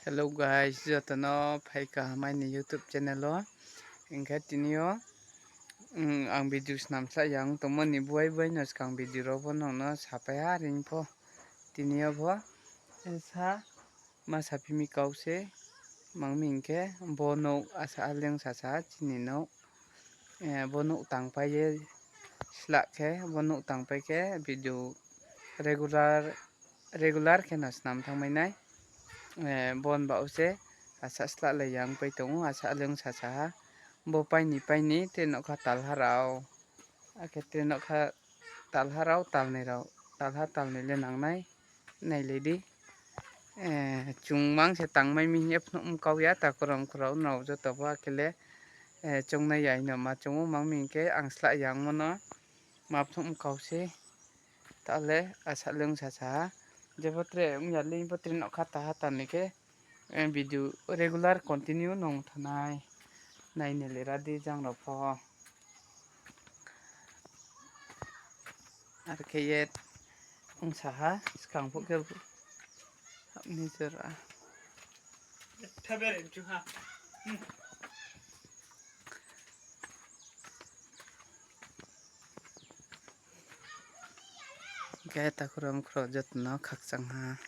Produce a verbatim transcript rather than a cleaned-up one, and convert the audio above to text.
Hello guys, joto no phai kaham aini YouTube channel o. Hing khe tini yo, mm, ang video snam sla ya ong tongmo ni buai buai no skang video rao pho nung no sapai ha reing pho. Tini yo pho, eh, sa, ma saphi mi kau se, mang mi hing khe, bo nouh asa aleng sasa chini nouh, eh, bo nouh tangpai ye slah khe, bo nouh tangpai khe video regular, regular khe no snam thanngmai nai. Eh, bon bah o se asa slah lai ya ongpai tong ou, asa aleng sasa ha. Bo paini paini tre nougkha talha rao, akhe tre nougkha talha rao, talnai rao, talha talnai le nangnai, nailai di. Eh, chung mang se tangmai mi hing ye phnuh mkau ya, takhu rao mkhu rao nrao joto pho akhe le, eh, choungnai ya hing no ma choung ou, mang mi hing khe ang slah ya ongmo no ma phnuh mkau se. Ta le asa leng sasa ha. Jepho tre ong ya le pho tre nougkha taha tanoi khe, eh, video regular continue nung thanai. Nainai le ra di jang rao pho. Ar khe ye ongsa ha, skang phuh khe hapni jora. Khe takhu rao mkhu rao joto no khakchang ha.